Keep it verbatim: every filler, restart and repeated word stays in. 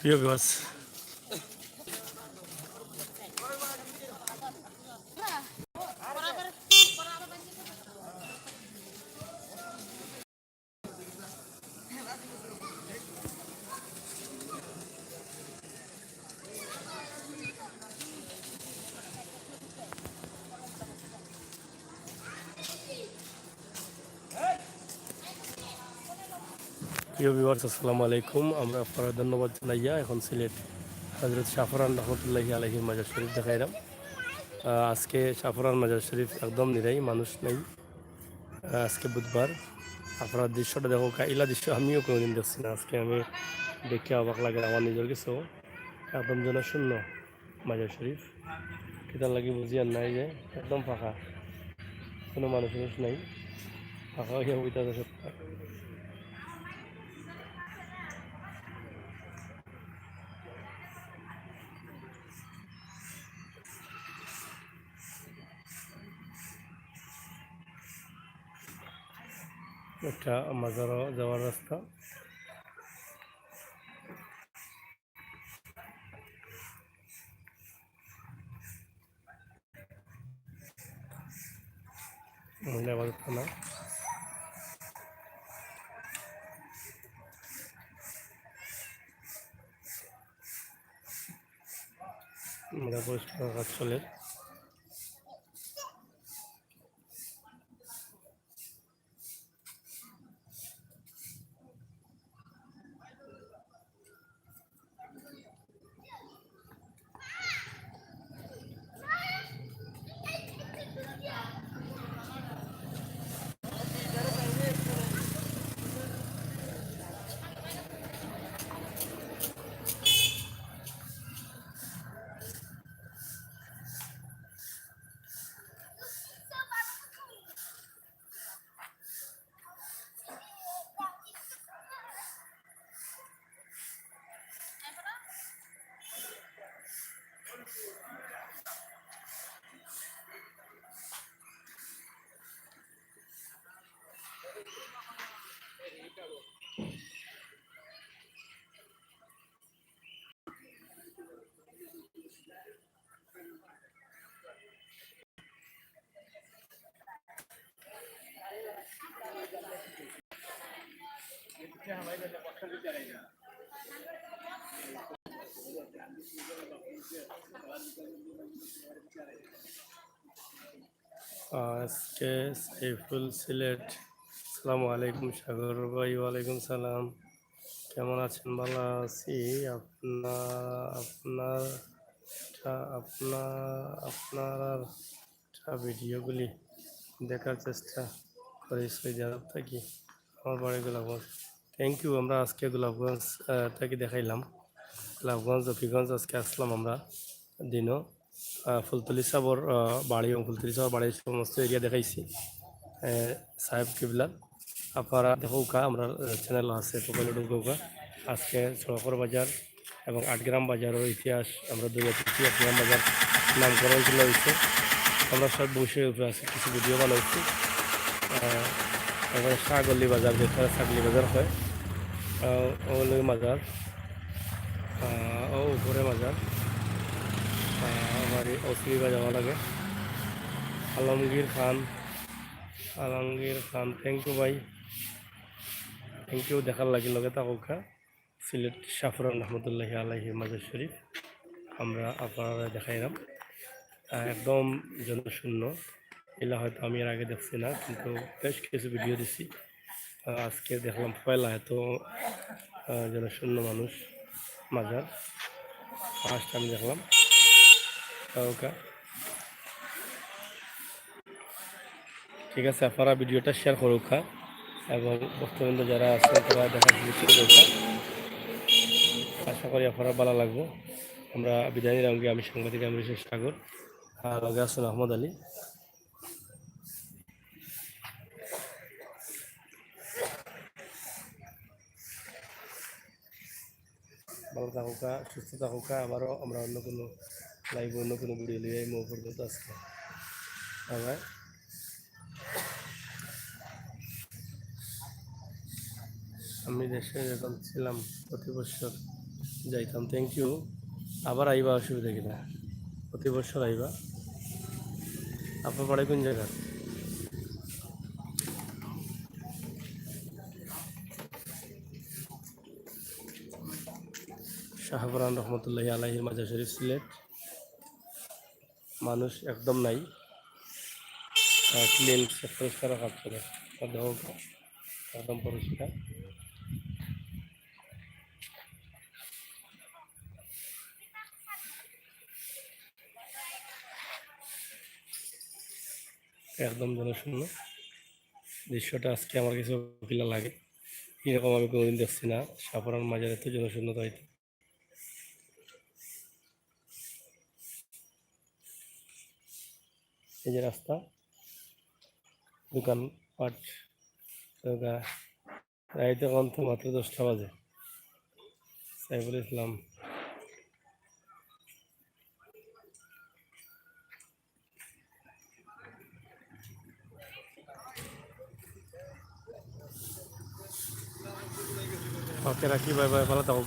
প্রিয় ভিউয়ার্স, প্রিয় ভিউয়ার্স, আসসালামু আলাইকুম। আমরা আপনারা ধন্যবাদ জানাইয়া এখন সিলেট হযরত শাহপরান রহমতুল্লাহি আলাইহির মাজার শরীফ দেখাইলাম। আহ, আজকে শাহপরান মাজার শরীফ একদম নিরাই, মানুষ নাই। আহ, আজকে বুধবার। আপনারা দৃশ্যটা দেখউক্কা, ইলা দৃশ্য আমিও কোনোদিন দেখছি না। আজকে আমি দেখে অবাক লাগে আমার নিজের কাছেও। একদম জনশূন্য মাজার শরীফ। কিতার লাগি বুঝিয়ার না, এই যে একদম ফাঁকা, কোনো মানুষ মানুষ নাই, ফাঁকা অইয়া বইতা আছে সব। একটা মাজারও যাওয়ার রাস্তা। মহিলা ইবাদতখানা। আমরা পরিষ্কার কাজ চলে। আজকে সাইফুল সিলেট। আসসালামু আলাইকুম সাগর ভাই। ওয়ালাইকুম সালাম। কেমন আছেন? ভালো আছি। আপনার আপনার আপনার আপনার ভিডিওগুলি দেখার চেষ্টা করি সৌদি আরব থাকি। আমার বাড়ি গোলাপগঞ্জ। Thank you. আমরা আজকে গোলাপগঞ্জ আহ, থাকি দেখাইলাম। গোলাপগঞ্জ, জকিগঞ্জ আজকে আসলাম আমরা দিনও। আহ, ফুলতলি সাবর আহ, বাড়ি এবং ফুলতলি সাবর বাড়ির সমস্ত এরিয়া দেখাইছি। আহ, সাহেব কিবলা, আপনারা দেখউক্কা, আমরা চ্যানেল আছে, প্রোফাইল ঢুকউক্কা। আজকে সড়কর বাজার এবং আটগ্রাম বাজারর ইতিহাস আমরা দুই তিনটি আটগ্রাম বাজার নামকরণ করা হয়েছে। আমরা সব বসে উপরে আজকে কিছু ভিডিও বানাইছি। আহ, তারপরে শাহগলি বাজার, যেটা ছাগলি বাজার হয়, আহ, ওগুলোর মাজার, আহ, ও উপরে মাজার, আহ, আমার এই ওসি বাজার যাওয়া লাগে। আলমগীর খান, আলমগীর খান, থ্যাংক ইউ ভাই, থ্যাংক ইউ। দেখার লাগি লগে থাকউক্কা। সিলেট শাহপরান রহমতুল্লাহি আলাইহি মাজার শরীফ আমরা আপনারা দেখাইলাম। আহ, একদম জনশূন্য। ইলা হয়তো আমি এর আগে দেখছি না, কিন্তু বেশ কিছু ভিডিও দিছি। আহ, আজকে দেখলাম পয়লা এত আহ, জনশূন্য মানুষ মাজার। ফার্স্ট আমি দেখলাম। ওকে, ঠিক আছে, আপনারা ভিডিওটা শেয়ার করউক্কা এবং ভক্তবৃন্দ যারা আছেন তারা দেখার সুযোগ করউক্কা। আশা করি আপনারা ভালো লাগবো। আমরা বিদায় নিলাম গিয়া, আমি সাংবাদিক আমির হোসেন সাগর, আর লগে আছেন আহমদ আলী। ভালো থাকউক্কা, সুস্থ থাকউক্কা। আবারও আমরা অন্য কোনো লাইভ, অন্য কোনো ভিডিও লইয়া এই মুহূর্ত পর্যন্ত আজকে। Bye bye. আমি দেশে যখন ছিলাম, প্রতি বছর যাইতাম। Thank you. আবার আইবা, অসুবিধা কি না? প্রতি বছর আইবা। আপনার বাড়ি কোন জায়গা? শাহপরান রহমতুল্লাহি আলাইহির মাজার শরীফ, সিলেট। মানুষ একদম নাই। ক্লিন, পরিষ্কার রাখা হচ্ছে না। আর দেখো, একদম পরিষ্কার। একদম জনশূন্য। দৃশ্যটা আজকে আমার কাছে অকিলা লাগে, এরকম আমি কোনোদিন দেখছি না। শাহপরান মাজারে তো জনশূন্যতা হইতে। এই যে রাস্তা, দোকানপাট, তো গা-, রাইত এখন তো মাত্র দশটা বাজে। সাইফুল ইসলাম। ওকে, রাখি, বাই বাই, ভালো থাকো।